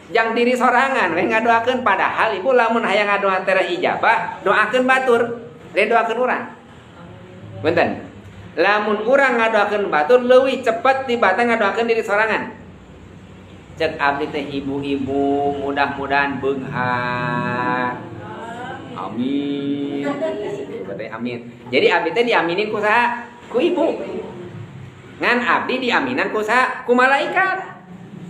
Jang diri sorangan we ngadoakeun, padahal ibu lamun hayang ngadoa teh ijabah, doakeun batur, lain doakeun urang. Punten. Lamun urang ngadoakeun batur leuwih cepet tibatan ngadoakeun diri sorangan. Cek abdi teh, ibu-ibu mudah-mudahan beunghar. Amin. Ibu teh amin. Jadi abdi teh diaminin ku saha? Ku ibu. Ngan abdi diaminan ku saha? Ku malaikat.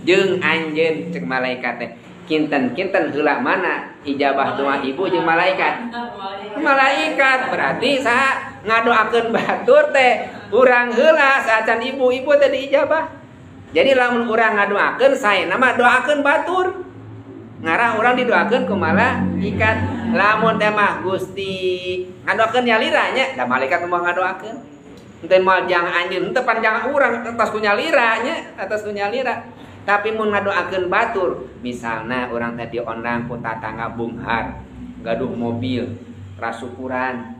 Jeung anjeun, cek malaikat teh. Kinten-kinten heula mana ijabah doa, ibu jeung malaikat? Malaikat. Berarti saha ngadoakeun batur teh urang heula saacan ibu, ibu teh diijabah. Jadi lamun urang ngadoakeun saena mah doakeun batur. Ngarah urang didoakeun ku malaikat. Lamun teh mah Gusti ngadoakeun nyalira nya, da malaikat mah ngadoakeun. Henteu moal jang anjeun, henteu panjang urang atas ku nyalira nya, atas ku nyalira. Tapi mun ngadoakeun batur, misalna urang teh diondang ku tatangga bunghar, gaduh mobil, rasukuran.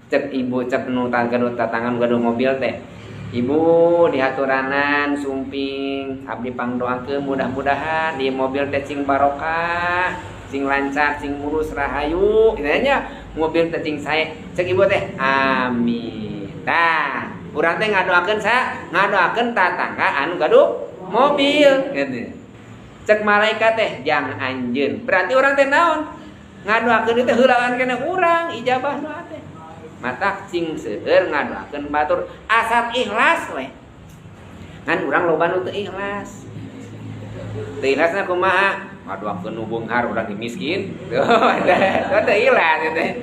Cek ibu, cek nu gaduh tatangga gaduh mobil teh, "Ibu dihaturanan sumping, abdi pangdoakeun mudah-mudahan di mobil teh cing barokah, cing lancar, cing mulus, rahayu." Nya mobil teh cing sae. Cek ibu teh, "Amin." Tah, urang teh ngadoakeun sa ngadoakeun tatangga anu gaduh mobil gitu. Cek malaikat teh jang anjeun. Berarti urang teh naon? Ngadoakeun itu heulaan keneh urang ijabah doa teh. Matak cing seueur ngadoakeun batur asal ikhlas we. Ngan urang loba nu teu ikhlas. Teu ikhlasna kumaha? Ngadoakeun nu beunghar, urang miskin. Tuh, teu ikhlas teh.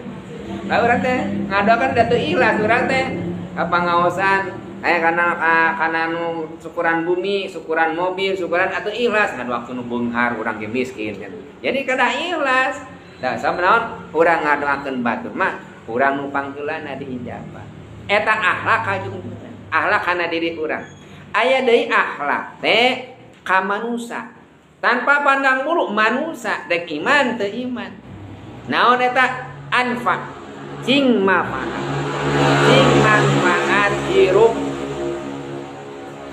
Lah, urang teh ngadoakeun da teu ikhlas urang teh. Kapangaosan aya kana nu syukuran bumi, syukuran mobil, syukuran atau ikhlas ngadoakeun nu beunghar, urang ge miskin kan. Jadi kada ikhlas. Da sabab naon? Urang ngadoakeun batur mah urang nu pangheulana diijabah. Eta akhlak kajung akhlak kana diri urang. Aya deui akhlak teh ka manusa. Tanpa pandang bulu manusa, dek iman teu iman. Naon eta? Anfa. Cing manfaat. Cing manfaat hirup.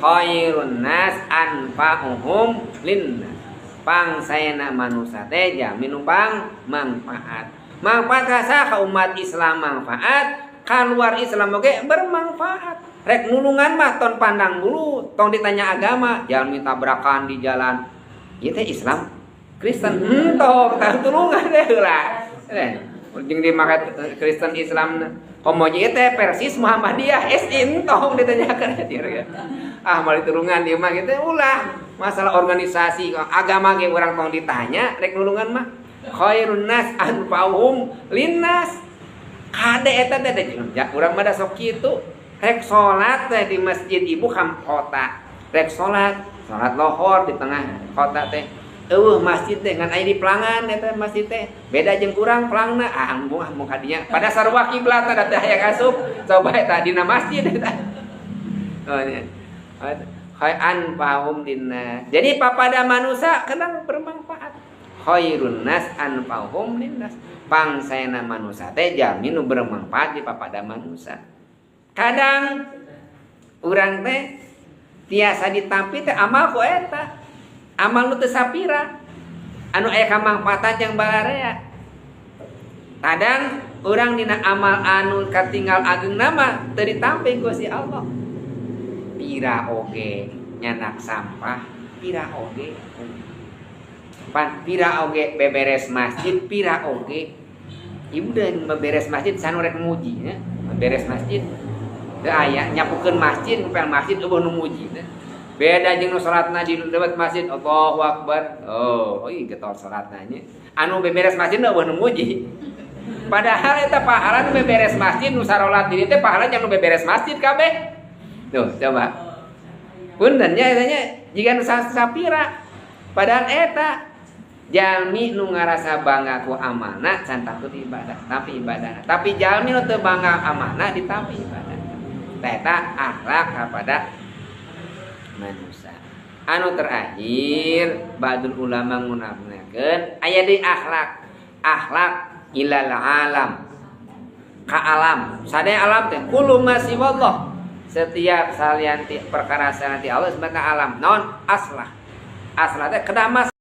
Khairun nas anfa'uhum linnas. Pangsaena manusa teh jalmi nu pang manfaat. Manfaat ka saha? Ka umat Islam manfaat, kaluar Islam oge bermanfaat. Rek nulungan mah tong pandang bulu, tong ditanya agama, jalmi tabrakan di jalan. Ieu teh Islam Kristen, entong tah tulungan teh heula. Eh, jeung dimake Kristen Islam komo ieu teh Persis, Muhammadiyah, SI, entong ditanyakan. Ah, moal ditulungan ieu mah kitu, ulah. Masalah organisasi agama ge urang tong ditanya rek nulungan mah. Khairun nas anfa'uhum linnas. Kade eta teh ya, urang mah da sok kitu. Rek salat teh di masjid ibu kam kota. Rek salat, salat lohor di tengah kota teh. Eueuh masjid teh ngan aya di pelangan eta masjid teh. Beda jeung kurang pelangna, ah embung, ah embung kadinya. Pada sarua kiblat da teh hayang asup, coba eta dina masjid eta. Oh nya. Khay anfa'uhum linnas. Jadi papada manusia kadang bermanfaat. Khairun nas anfa'uhum linnas. Pangsaena manusia teh jalmi nu bermanfaat di papada manusia. Kadang urang teh tiasa ditampi teh amal ku eta. Amal nu teu sapira. Anu aya kamangfaatan jang balarea. Kadang urang dina amal anu katinggal ageng nama teu ditampi ku si Allah. Pira oge nyanak sampah, pira oge pan, pira oge beberes masjid, pira oge ibu dan beberes masjid sanu rek muji nya beberes masjid teu aya, nyapukeun masjid, ngepel masjid euweuh nu muji teh. Beda jeung nu salatna di lewat masjid, Allahu Akbar, oh oh getol salatna nya. Anu beberes masjid euweuh nu muji, padahal eta pahala nu beberes masjid, nu sarolat diri teh pahala nu beberes masjid kabeh. Tuh, coba. Punten nya eta nya jiga nu sapira. Padahal eta jalmi nu ngarasa bangga ku amalna can takut ibadah, tapi ibadah. Tapi jalmi nu teu bangga amalna ditampi ibadah. Eta akhlak kepada manusia. Anu terakhir, ba'dul ulama ngunakeun aya deui akhlak. Akhlak ilal alam. Ka alam. Sadaya alam teh kullu ma siwallah. Setiap salianti perkara salianti Allah sebenarnya alam. Naon aslah. Aslah teh kedah.